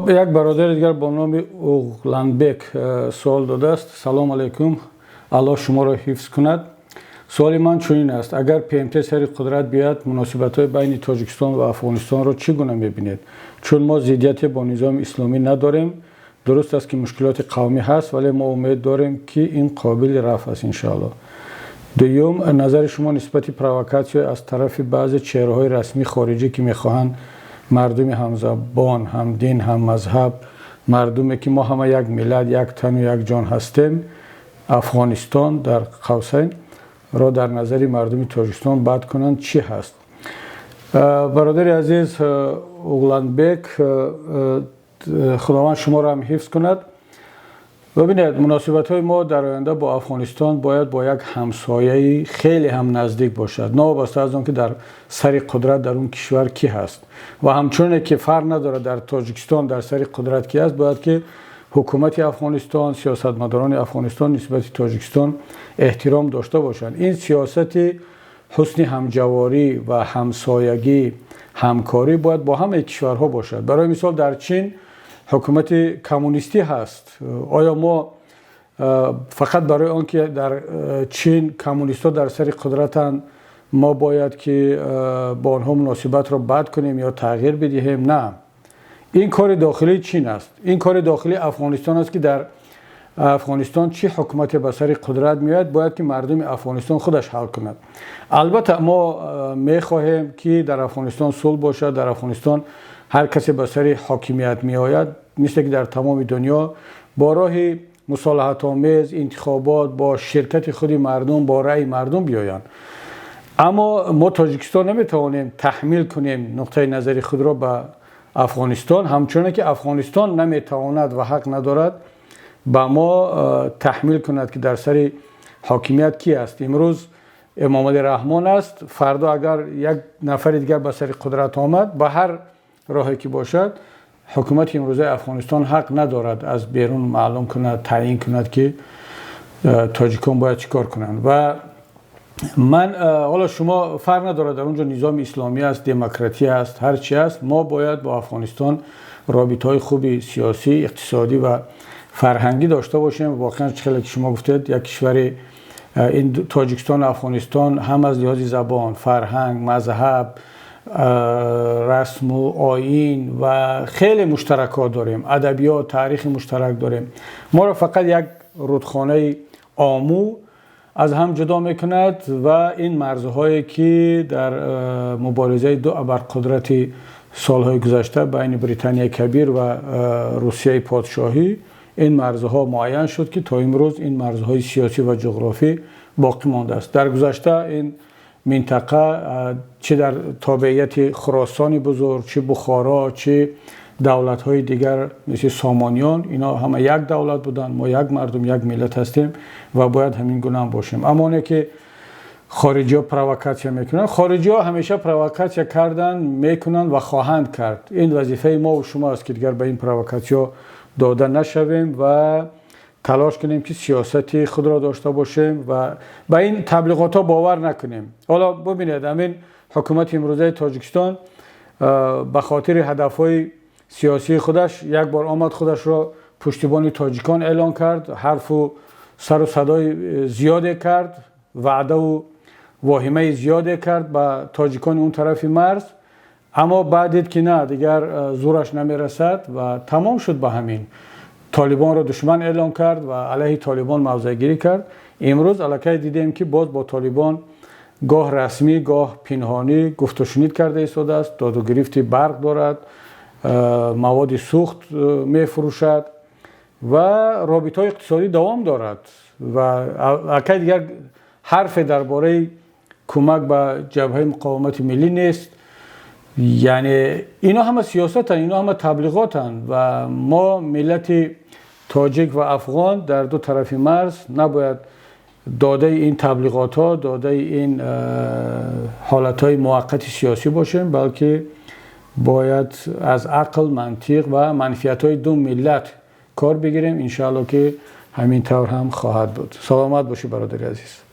Як бародари дигар бо номи Уғланбек суол додааст. Салом алайкум, Аллоҳ шуморо ҳифз кунад. Суоли ман чунин аст: агар ПМТ сари қудрат биёяд, муносибатҳои байни Тоҷикистон ва Афғонистонро чӣ гуна мебинед? Чун мо зиддияте бо низоми исломӣ надорем. Дуруст аст, ки мушкилоти қавмӣ ҳаст, вале мо умед дорем, ки ин қобили рафъ аст, иншоаллоҳ. Дуюм, назари шумо нисбати провокатсия аз тарафи баъзе чеҳраҳои расмии хориҷӣ, ки мехоҳанд мардуми ҳамзабон, ҳамдин, ҳаммазҳаб, мардуме ки мо ҳама як миллат, як тану як ҷон ҳастем, Афғонистон дар қавсайн ро дар назари мардуми Тоҷикистон бад кунанд, чӣ ҳаст? Бародари азиз Уғланбек, Худованд шуморо ҳам ҳифз кунад. Бибинед, муносибатҳои мо дар оянда бо Афғонистон бояд бо як ҳамсояи хеле ҳам наздик бошад, новобаста аз он ки дар сари қудрат дар он кишвар кӣ ҳаст. Ва ҳамчуноне ки фарқ надорад дар Тоҷикистон дар сари қудрат кӣ аст, бояд ки ҳукумати Афғонистон, сиёсатмадорони Афғонистон нисбати Тоҷикистон эҳтиром дошта бошанд. Ин сиёсати ҳусни ҳамҷаворӣ ва ҳамсоягӣ, ҳамкорӣ бояд бо ҳамаи кишварҳо бошад. Барои мисол, дар Чин ҳукумати коммунистӣ ҳаст. Оё мо фақат барои он ки дар Чин коммунистҳо дар сари қудратанд, мо бояд ки бо онҳо муносибатро бад кунем ё тағйир бидиҳем? На, ин кори дохилии Чин аст, ин кори дохилии Афғонистон аст, ки дар Афғонистон чӣ ҳукумате ба сари қудрат меояд, бояд ки мардуми Афғонистон худаш ҳал кунад. Албатта, мо мехоҳем, ки дар Афғонистон сулҳ бошад, дар Афғонистон ҳар касе ба сари ҳокимият меояд, мисле ки дар тамоми дунё бо роҳи мусолиҳатомез, интихобот, бо ширкати худи мардум, бо раъи мардум биёянд. Аммо мо Тоҷикистон наметавонем таҳмил кунем нуқтаи назари худро ба Афғонистон, ҳамчуноне ки Афғонистон наметавонад ва ҳақ надорад ба мо таҳмил кунад, ки дар сари ҳокимият кӣ аст. Имрӯз Эмомалӣ Раҳмон аст, фардо агар як нафари дигар ба сари қудрат омад, ба ҳар роҳе ки бошад, ҳукумати имрӯзаи Афғонистон ҳақ надорад аз берун маълум кунад, таъйин кунад, ки тоҷикон бояд чӣ кор кунанд. Ва ман ҳоло шумо фарқ надорад, дар он ҷо низоми исломӣ аст, демократия аст, ҳар чи аст, мо бояд бо Афғонистон робитаҳои хуби сиёсӣ, иқтисодӣ ва фарҳангӣ дошта бошем. Воқеан, чӣ хеле ки шумо гуфтед, як кишвари ин Тоҷикистон ва Афғонистон ҳам аз лиҳози забон, фарҳанг, мазҳаб, расму оин ва хеле муштаракот дорем, адабиёт, таърихи муштарак дорем. Моро фақат як рудхонаи Омӯ аз ҳам ҷудо мекунад ва ин марзҳое ки дар муборизаи ду абарқудрати солҳои гузашта байни Британияи Кабир ва Русияи подшоҳӣ ин марзҳо муайян шуд, ки то имрӯз ин марзҳои сиёсӣ ва ҷуғрофӣ боқӣ мондааст. Дар гузашта ин минтақа чӣ дар тобеияти Хуросони бузург, чӣ Бухоро, чӣ давлатҳои дигар мисли Сомониён, инҳо ҳама як давлат буданд. Мо як мардум, як миллат ҳастем ва бояд ҳамин гуна ҳам бошем. Аммо оне ки хориҷиҳо провокатсия мекунанд, хориҷиҳо ҳамеша провокатсия карданд, мекунанд ва хоҳанд кард. Ин вазифаи мо ва шумо аст, ки дигар ба ин провокатсияҳо дода нашавем ва талош кунем, ки сиёсати худро дошта бошем ва ба ин таблиғотҳо бовар накунем. Ҳоло бубинед, ҳамин ҳукумати имрӯзаи Тоҷикистон ба хотири ҳадафҳои сиёсии худаш як бор омад, худашро пуштибони тоҷикон эълон кард, ҳарфу сару садои зиёде кард, ваъдаву воҳимаи зиёде кард ба тоҷикони он тарафи марз, аммо баъд дид, ки на, дигар зӯраш намерасад ва тамом шуд. Ба ҳамин Толибонро душман эълон кард ва алайҳи Толибон мавзеъгирӣ кард. Имрӯз аллакай дидем, ки боз бо Толибон гоҳ расмӣ, гоҳ пинҳонӣ гуфтушунид карда истодааст, доду гирифти барқ дорад, маводи сӯхт мефурӯшад ва робитаҳои иқтисодӣ давом дорад ва аллакай дигар ҳарфе дар бораи кӯмак ба Ҷабҳаи муқовимати миллӣ нест. Яъне ино ҳама сиёсатанд, ино ҳама таблиғотанд ва мо, миллати тоҷик ва афғон дар ду тарафи марз, набояд додаи ин таблиғотҳо, додаи ин ҳолатҳои муваққати сиёсӣ бошем, балки бояд аз ақл, мантиқ ва манфиатҳои ду миллат кор бигирем. Иншоалло, ки ҳамин тавр ҳам хоҳад буд. Саломат бошӣ, бародари азиз.